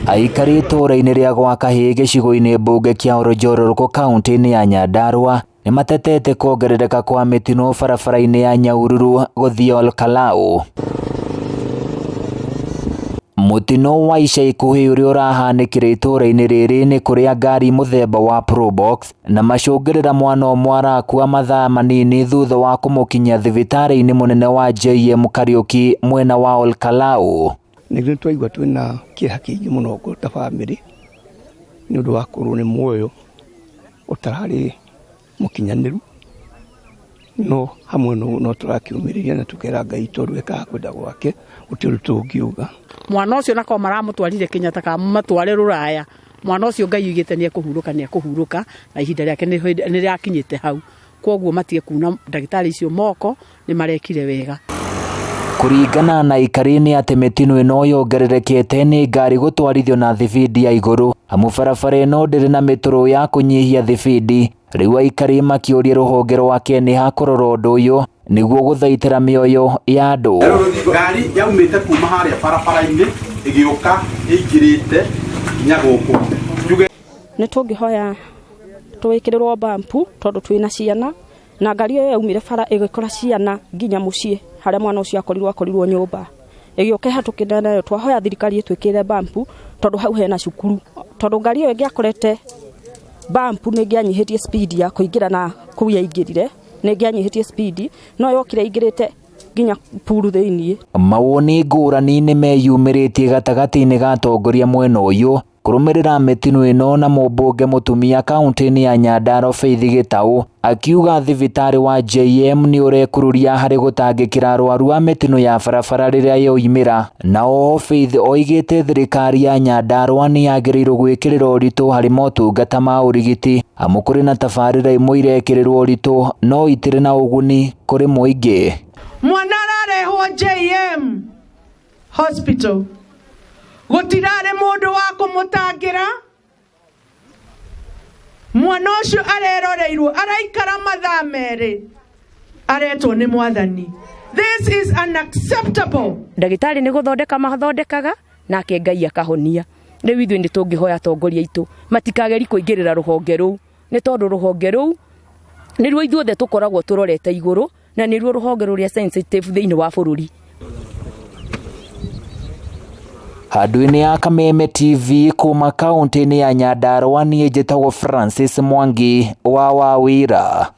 Aikari itũũra-inĩ rĩa Gwakahĩ gĩcigo-inĩ mbunge kĩa Olojororoko kaunti-inĩ ya Nyandarua nĩmatetete kuongerereka kwa mĩtino barabara-inĩ ya Nyahururu gũthiĩ Olkalau. Mũtino wa ica ikuhĩ ũrĩa ũrahanĩkire itũũra-inĩ rĩrĩ nĩ kũrĩa ngari mũthemba wa Probox na macũngĩrĩra mwana ũmwe arakua mathaa manini thutha wa kũmũkinyia thibitarĩ-inĩ mũnene wa JM Kariuki mwena wa Olkalau. Nĩ twaigua twĩna kĩeha kĩingĩ mũno ta bamĩrĩ nĩ ũndũ wa kũrwo nĩ muoyo ũtararĩ mũkinyanĩru, no hamwe na ũguo no tũrakĩũmĩrĩria na tũkera Ngai tondũ ekaga kwenda gwake, gũtirĩ ũndũ tũngiuga. Mwana ũcio nakorwo maramũtwarire Kenyatta kana mamatware rũraya, mwana ũcio Ngai oigĩte nĩ ekũhurũka nĩ ekũhurũka na ihinda rĩake nĩ rĩakinyĩte hau. Kwoguo matige kuna ndagĩtarĩ icio moko, nĩ marekire wega. Kũringana na aikari nĩ atĩ mĩtino ĩno yongererekete nĩ ngari gũtwarithio na thibindi ya igũrũ amu barabara ĩno ndĩrĩ na mĩtũrũ ya kũnyihia thibindi. Rĩu aikari makĩũria rũhonge rwa KENHA kũrora ũndũ ũyũ nĩguo gũthaitĩra mĩoyo ya andũ. Ngari yaumĩte kuma harĩa barabara-inĩ ĩgĩũka ĩingĩrĩte nginya gũkũ. Njuge Nĩ tũngĩhoya twĩkĩrĩrwo bampu tondũ twĩna ciana na ngari ĩyo yaumire bara ĩgĩkora ciana nginya mũciĩ harĩa mwana ũcio akorirwo akorirwo nyũmba ĩgĩũka ĩhatũkĩte nayo. Twahoya thirikari ĩtwĩkĩrĩre bampu tondũ hau hena cukuru, tondũ ngari ĩyo ĩngĩakorete bampu nĩ ĩngĩanyihĩtie speed ya kũingĩra na kũu yaingĩrire, nĩ ĩngĩanyihĩtie speed, no yokire ĩingĩrĩte nginya puru thĩiniĩ. Mawoni ngũrani nĩ meyumĩrĩtie gatagatĩ-inĩ ga atongoria mwena ũyũ kũrũmĩrĩra mĩtino ĩno na mũmbunge mũtumia kaunti-inĩ ya Nyandarua Faith Gĩtaũ akiuga thibitarĩ wa JM nĩ ũrekururia harĩ gũtangĩkĩra arwaru a mĩtino ya barabara rĩrĩa yoimĩra. Na oho Faith oigĩte thirikari ya Nyandarua nĩ yagĩrĩirwo gwĩkĩrĩra ũritũ harĩ motungata ma ũrigiti amu kũrĩ na tabarĩra imwe irekĩrĩrwo ũritũ no itirĩ na ũguni kũrĩ mũingĩ. Mwana ararehwo JM Hospital gũtirarĩ mũndũ wa kũmũtangĩra. Mwana ũcio areroreirwo araikara mathaa merĩ aretwo nĩ mwathani. This is unacceptable. Ndagĩtarĩ nĩ gũthondeka mathondekaga nake Ngai akahonia. Rĩu ithuĩ nĩ tũngĩhoya atongoria aitũ matikageri kũingĩrĩra rũhonge rũu, nĩ tondũ rũhonge rũu nĩruo ithuothe tũkoragwo tũrorete igũrũ na nĩruo rũhonge rũrĩa sensitive thĩinĩ wa bũrũri. Handũ-inĩ ya Kameme TV kuma kaunti-inĩ ya Nyandarua, niĩ njĩtagwo Francis Mwangi wa Wawira.